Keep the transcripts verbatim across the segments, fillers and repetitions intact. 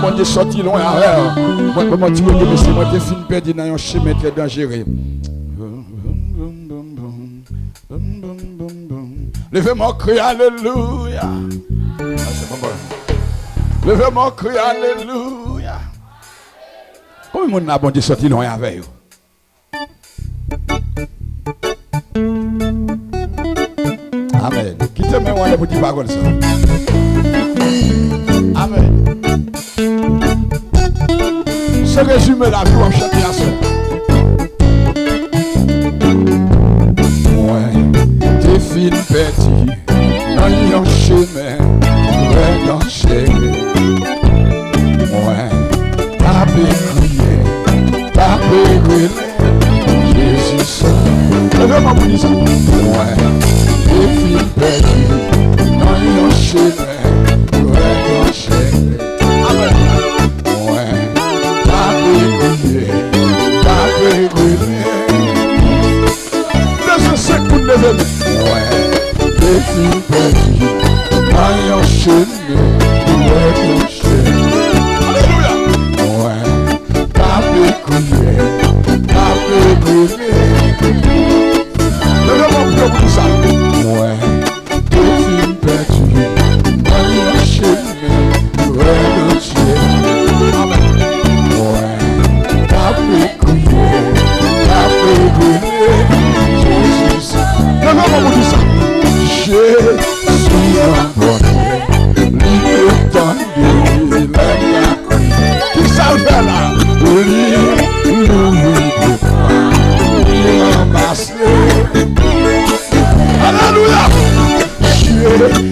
Bondye sòti lwen avè w. Mwen, kòman ti yo te mesye, mwen te fin pèdi nan yon chemen trè danjere. Leve men w, kriye alelouya. Leve men w, kriye alelouya. Konbyen moun la Bondye sòti lwen avè yo? Amèn. Kite men w anlè pou di pawòl sa. Amèn. Se rezime lavi w ap chante aswè. Mwen te fin pèdi nan yon chemen trè danjere. Mwen t ape kriye, t ape rele Jezi sèl. Leve men w pou di sa. Mwen te fin pèdi nan yon chemen trè danjere. Amèn. Mwen t ape kriye, t ape rele. Bezwen senk moun leve men. Mwen te fin pèdi nan yon chemen trè danjere. Alelouya. Mwen t ape kriye, t ape rele. Leve men w pou di sa. Mwen te fin pèdi nan yon chemen trè danjere. Amèn. Mwen t ape kriye, t ape rele Jezi. Leve men w pou di sa. Jezi nan pòt mwen, li te tande lè m la. Kisa l fè la? Li louvri de bra, li ranmase. Alelouya!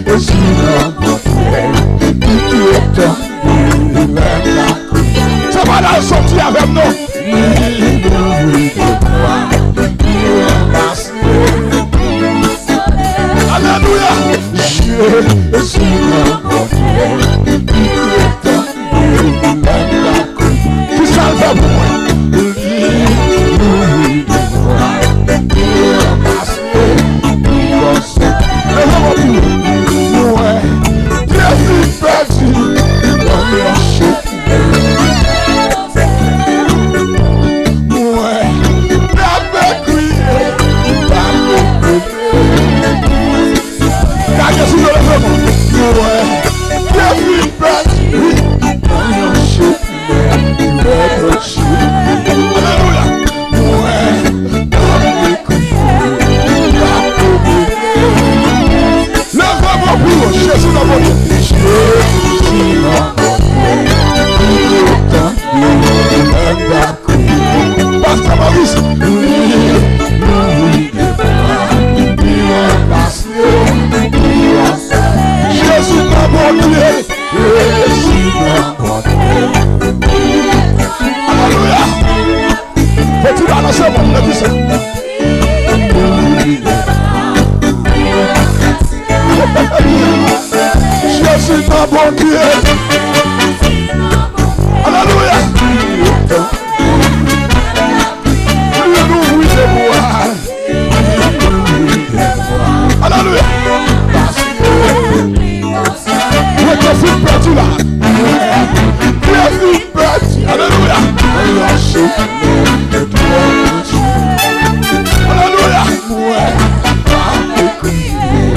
Jezi nan pòt mwen, li te tande lè m la. Se pa la l sòti avè m non. Li louvri de bra, li ranmase. Alelouya! Jezi nan pòt mwen, li te tande lè m la. Kisa l fè pou mwen? Li louvri de bra, li ranmase, li ranmase. Leve men w pou mwen. Mwen te fin pèdi nan yon chemen. Mwen t ape kriye, t ape kriye. Gade si yo leve men w. Mwen te fin pèdi nan yon chemen trè danjere. Alelouya. Mwen t ape kriye, t ape kriye. Leve men w pou Jezi nan pòt mwen. Jezi nan pòt mwen. Li te tande lè m la. Pastè Maurice, li louvri de bra, li ranmase, li ranmase. Jezi nan pòt mwen, Jezi nan pòt mwen. Alelouya! Fò ti balanse moun nan ki sa. Jezi nan Bondye. Alelouya. Li louvri de bra. Alelouya. Mwen te fin pèdi la. Mwen te fin pèdi. Alelouya. Alelouya. Mwen pa te kriye.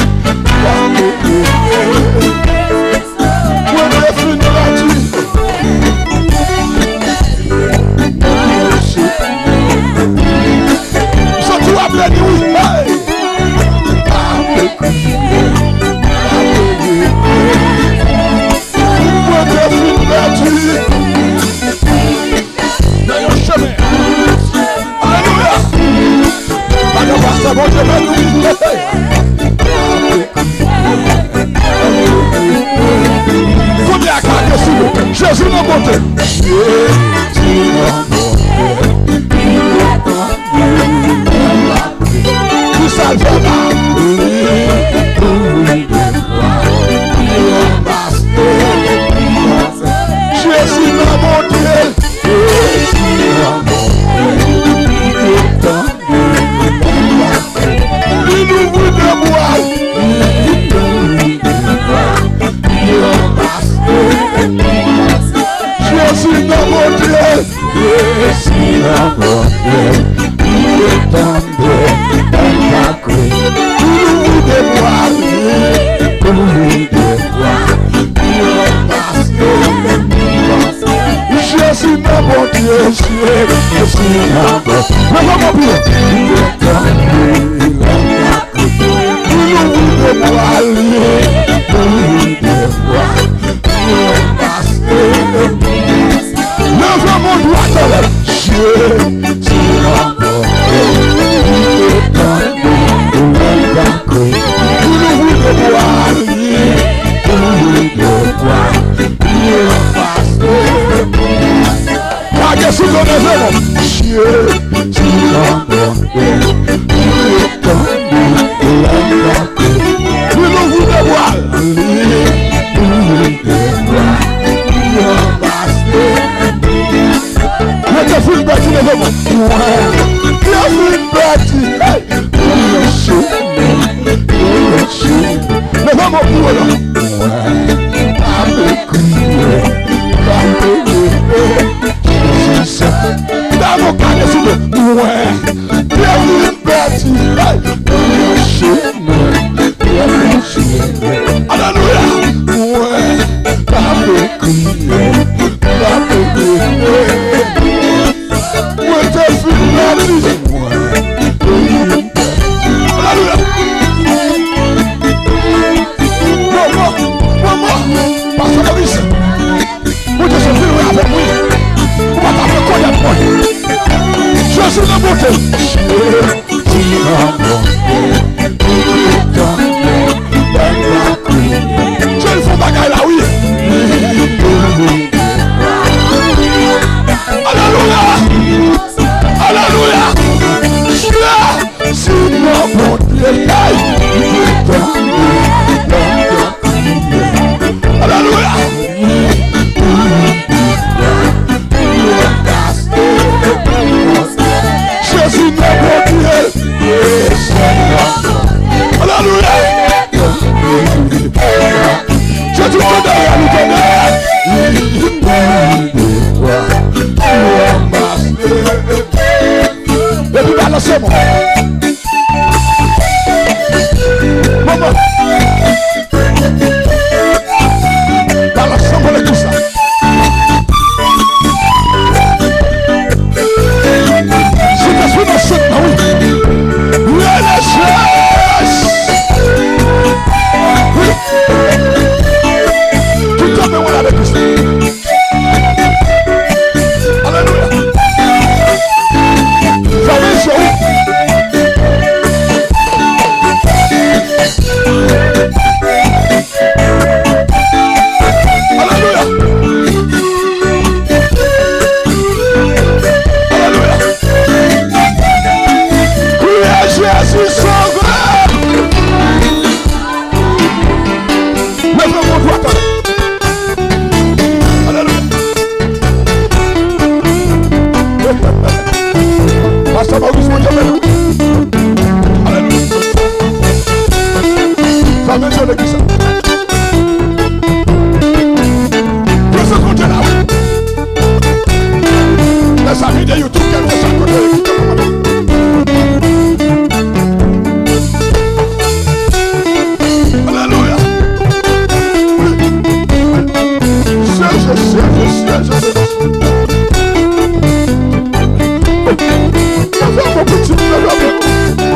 Pa te kriye. Mwen te fin pèdi. Santi w ap beni wi. Hey! Pa te kriye. Mwen te fin pèdi. Nan yon chemen. Alelouya. Gade pastè, Bondye beni w. Kounye a, klake sou yo. Jezi nan Bondye. Jezi nan Bondye. Ki sa l fè la? Li louvri de bra, li ranmase, li ranmase. Jezi nan Bondye. Jezi nan Bondye. Li te tande, li ranmase. Li louvri de bra, li louvri de bra, li ranmase, li ranmase. Jezi nan Bondye, li te tande, mwen pa kwe. Li louvri de bra li, li louvri de bra li, li ranmase. Jezi nan Bondye, Jezi nan Bondye. Leve men w pi wo. Li te tande, li ranmase. Li louvri de bra li, li louvri de bra li, li ranmase. Leve men w dwat anlè. Jezi nan Bondye, li te tande, li ranmase. Li louvri de bra li, li louvri de bra li, li ranmase. Lage sou do, leve men w. Jezi nan Bondye, li tande, li ranmase. Li louvri de bra li, li louvri de bra li, li ranmase. Mwen te fin pèdi, leve men w. Mwen te fin pèdi. Hey! Leve men w pi wo la. Mwen pa pe kriye, pa pe plede. Jezi sa. Dam ou kale sou do. Mwen te fin pèdi. Hey! Mwen chemen, mwen chemen. Alelouya. Mwen pa pe kriye, pa pe plede. Mwen te fin pèdi. Alelouya. Mwen, mwen, mwen, mwen. Pastè Maurice, Bondye se vin wè avèk mwen. Ou pa ta rekonèt mwen. Jezi nan bonte. Jezi nan bonte. Jezi fè bagay la, wi. Alelouya! Alelouya! Jezi nan Bondye, hey! Alelouya! Jezi nan Bondye! Alelouya! Jezi tande, nou tande! Epi balanse mwen. Manman. Balanse mwen legliz la. Sentespri nan sant nan, wi. Rele Jezi. Wi. Tout kanpe mwen avèk Kris. Alelouya. Fèmen je w. Alelouya. Alelouya. Kriye Jezi sove. Leve men w dwat anlè. Alelouya. Pastè Maurice, Bondye beni w. Alelouya. Fèmen je w legliz la. Prezans Bondye la, wi. Mezanmi, de YouTube, kèlkeswa kote w ye, kite kòmantè. Alelouya. Sèje, sèje, sèje, sèje. Leve men w pitit, leve men w.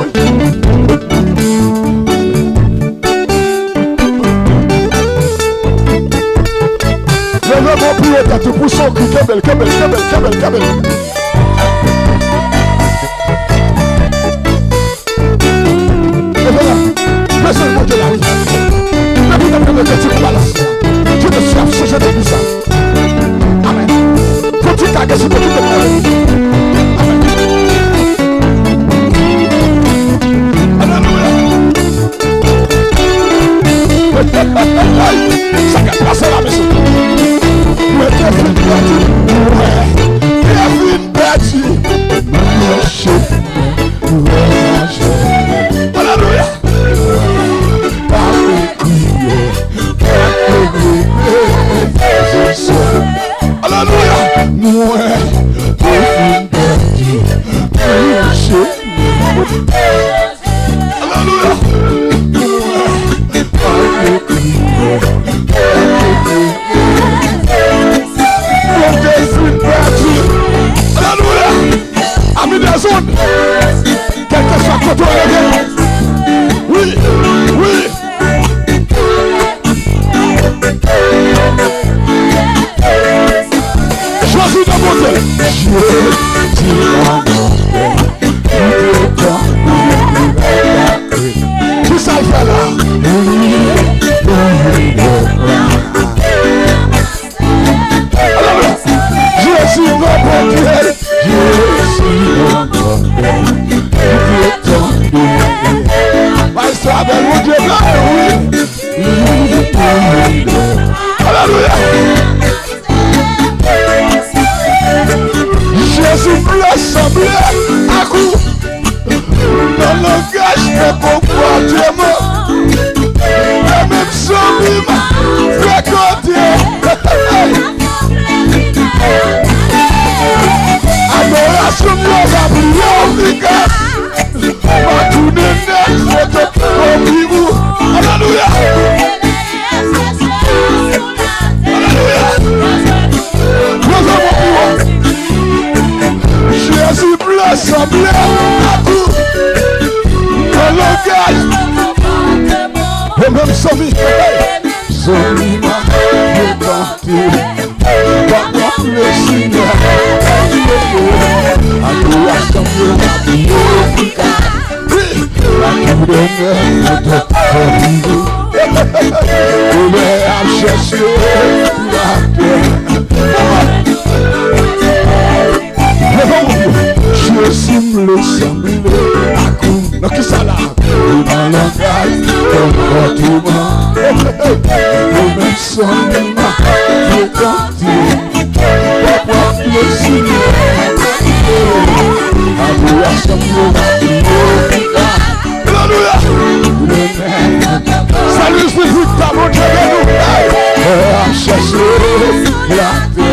Leve men w pi wo, tèt ou pouse yon kri, kenbe l, kenbe l, kenbe l, kenbe l, kenbe l. Leve la. Prezans Bondye la, wi. Depi w ap leve tèt ou nan balans, Jezi ap chanje de vizaj. Amèn. Fò ti kage sou tèt ou, kenbe l. Amèn. Alelouya. Sa k ap pase la, mesye? Mwen te fin pèdi. Mwen te fin pèdi. Mwen mache. Alelouya. Mwen te fin pèdi. Mwen se Alelouya. Mwen te fin pèdi. Alelouya. Ami dezòd. Kèlkeswa kote w leve. Wi, wi. Jezi nan monte. Jezi nan monte. Kisa l fè la? Alelouya. Jezi nan monte. Jezi nan monte. Maestro Abel, Bondye beni w, wi. Alelouya. Jezi vle sanble ak ou. Nan langaj, nan konpòteman. Nan menm zanmi m frekante. Adorasyon m yo va pi efikas. M a tounen nèt fotokopi ou. Alelouya. Alelouya. Leve men w pi wo. Jezi vle sanble ak ou. Nan langaj. E menm zanmi. Zanmi m ap frekante. W ap ranpli Senyè. Adorasyon m yo ap pi efikas. Wi. Lè ap chèche latè. Jezi vle sanble ak ou. Nan kisa la? Ou nan langaj, konpòteman. Ou menm zanmi m ap frekante. Papa, le Senyè. Adorasyon m yo ap pi efikas. Alelouya. Sali Espiritu, Bondye beni w. Hey! Ap chèche latè.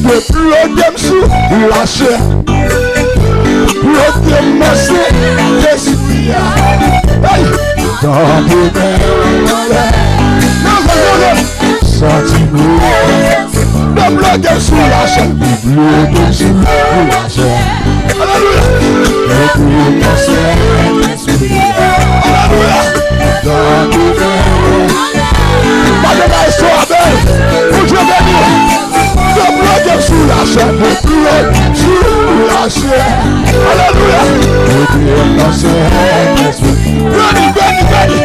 Deploge m sou lachè. Ploke m nan Sentespri a. Hey! Tande men anlè. Nan zòrèy. Santi mwen. Deploge m sou lachè. Deploge m sou lachè. Alelouya. Deploge m nan Sentespri a. Alelouya. Tande men. Mande maestro Abel. Bondye beni w. Deploge m sou lachè. Deploge m sou lachè. Alelouya. Deploge m nan Sentespri. Beni, beni, beni.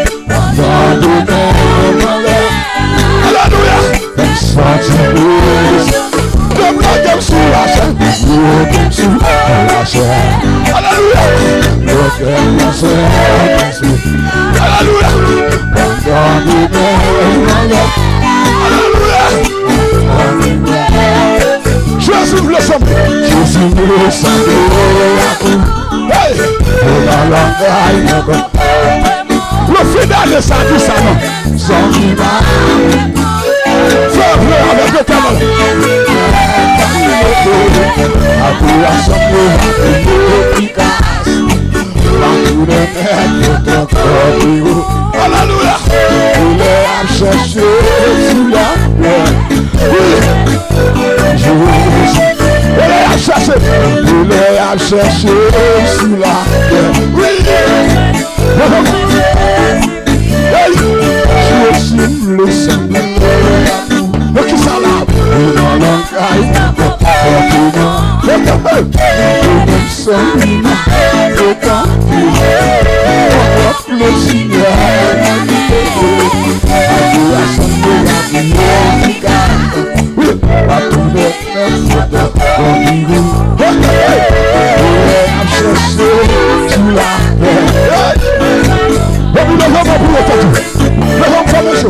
Alelouya. Fè m santi plis. Deploge m sou lachè. Deploge m sou lachè. Alelouya. Deploge m nan Sentespri. Alelouya. Alelouya. Jezi vle sanble. Jezi vle sanble ak ou. Hey! Ou nan langaj mwen. Le fidèle sa di sa non. Zanmi m ap fè vre avèk Letènèl. Adorasyon m yo va pi efikas. Alelouya. Doulè ap chèche sou latè. Wi. Jezi. Doulè ap chèche. Doulè ap chèche sou latè. Wi. Hey. Jezi, m vle sanble ak ou. Nan kisa la? Ou nan langaj, nan konpòteman. Ou menm zanmi m yo kanpe. Konpòt le Senyè. Adorasyon m yo va pi efikas. Wi, pa tounen. Ap chèche sou latè. Epi leve men pou yo tande. Leve men pou mesye.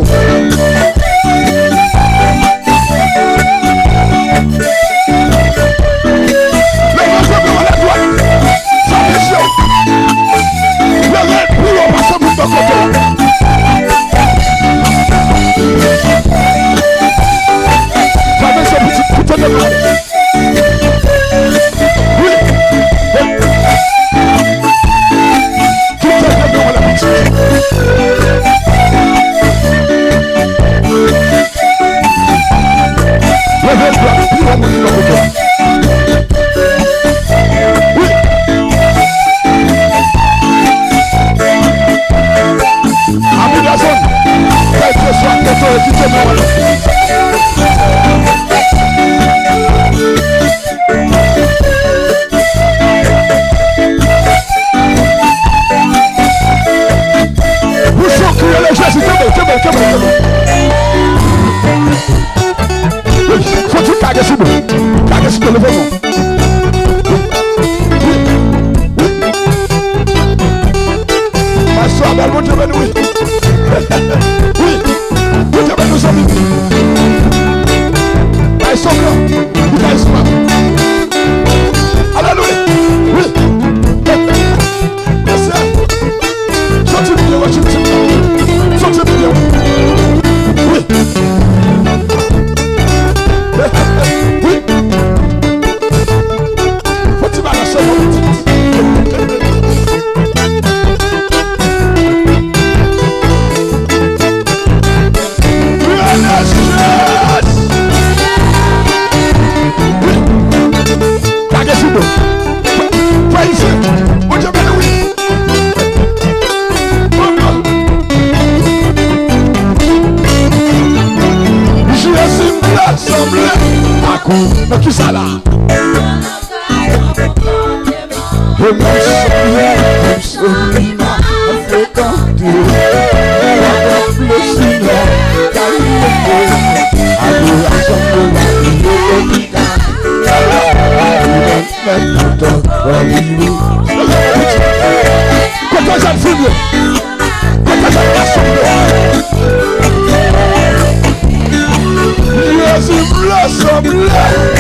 Leve men pou yo tande. Gade si te leve non. Wi. Wi. Maestro Abel, Bondye beni wi. Wi. Bondye beni wi, zanmi. Maestro Blanc. Wi, maestro. Alelouya. Wi. Mesye. Soti byen, wè, soti byen. Soti byen. Wi. Wi. Fò ti balanse, fò ti. Wi. Lage sou do. Fè isit. Bondye beni wi. Jezi m vle sanble ak ou. Nan kisa la? E menm si, menm si m pa frekante, w ap ranpli Senyè, kalite adorasyon pou lavi yo. Mèt kontan, ann rive. Kote jèn fi m yo? Kote jèn gason m yo? Jezi vle sanble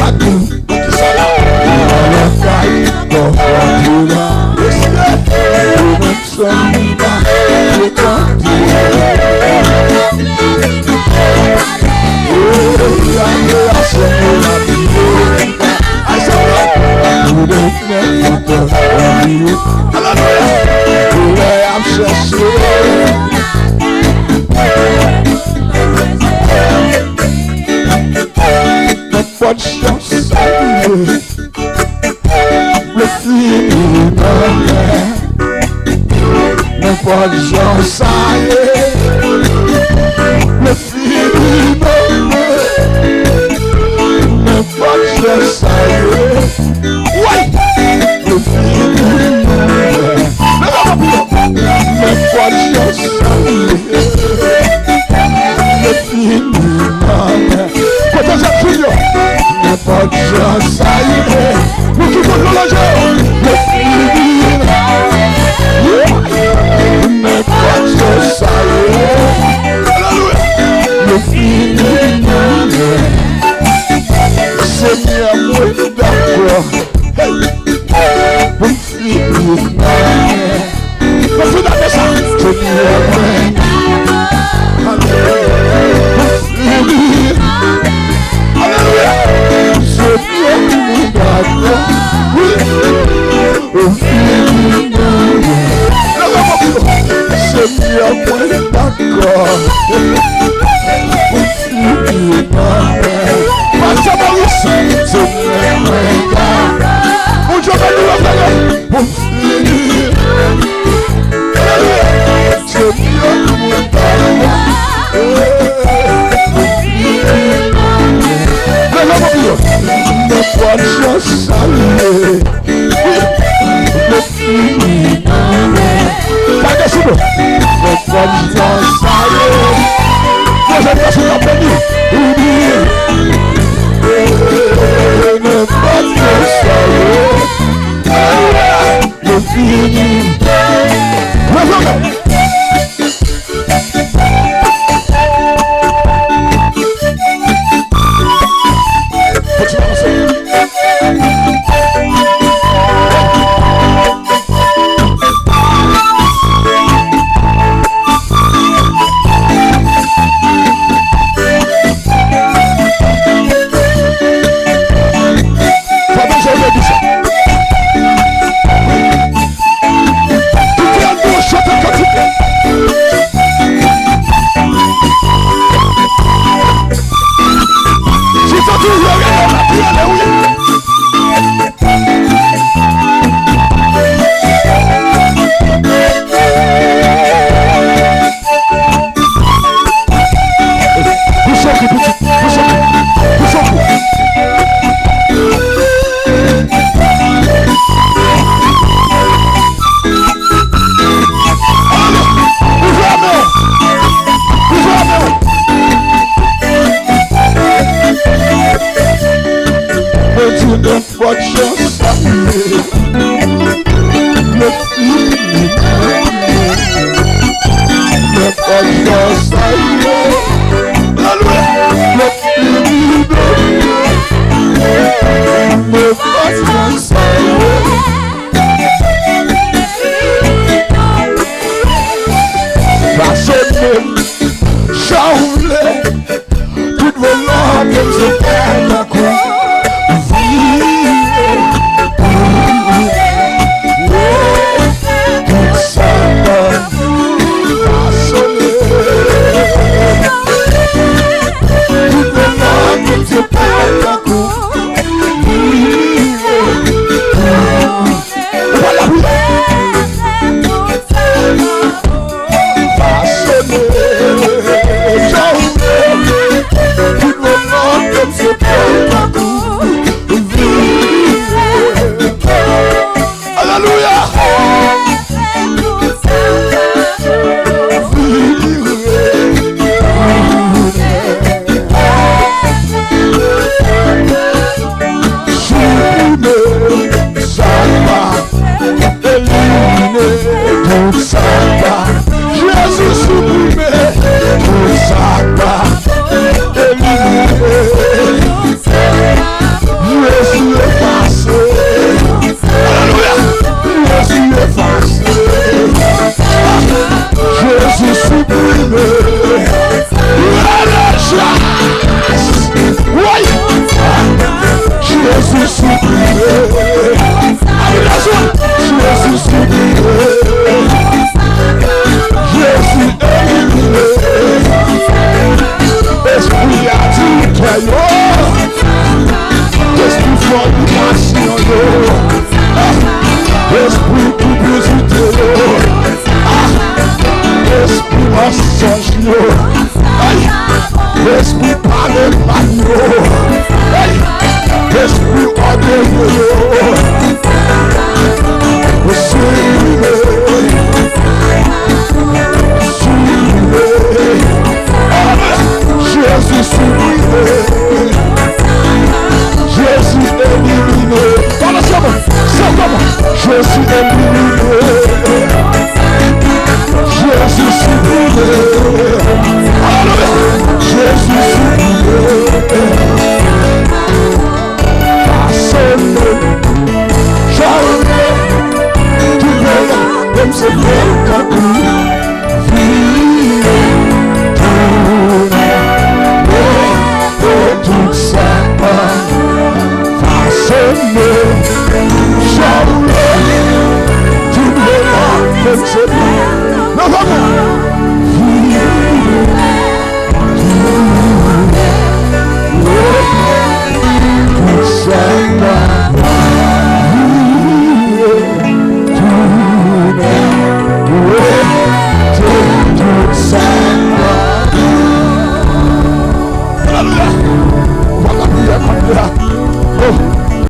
ak nou. Kisa la? Nan lakay, nan kwadri la. Mesye, ou menm sanm li pa frekante. Ou la, ou la, sanm li pa frekante. Ay, sanm la. Ou menm Alelouya! Lè y ap chèche. Nenpòt jan sa ye. Mwen fini nan mè. Nenpòt jan sa ye. Mwen fini nan mè. Nenpòt jan sa ye. Woy! Mwen fini nan mè. Nenpòt jan sa ye. Mwen fini nan mè. Kote jèn fi m yo? Nenpòt jan sa ye. Nou ki konn lanje. Mwen fini nan mè. Nenpòt jan sa ye. Alelouya. Mwen fini nan mè. Senyè, mwen dakò. Hey! Pou m fini nan mè. Mwen fini avè sa. Senyè, mwen. Alelouya. Pou m fini. Alelouya. Senyè. Tout volonte m se fè tankou vire pou ou. Tout sa pa fasonnen. Tout volonte m se fè tankou vire pou ou. Ou pa la priye. Fasonnen. Tout volonte m se fè tankou vire. Alelouya. Vire. Siprime sa k pa elimine, tout sa k pa. Jezi siprime tout sa k pa elimine. Jezi efase. Alelouya. Jezi efase. Jezi siprime. Alelouya. Woy. Jezi siprime. Jezi siprime. Jezi elimine. Espri adiltè yo. Espri fònikasyon yo. Espri kipidite yo. Espri mansonj yo. Ay! Espri pale mal yo. Ay! Espri ògeye yo.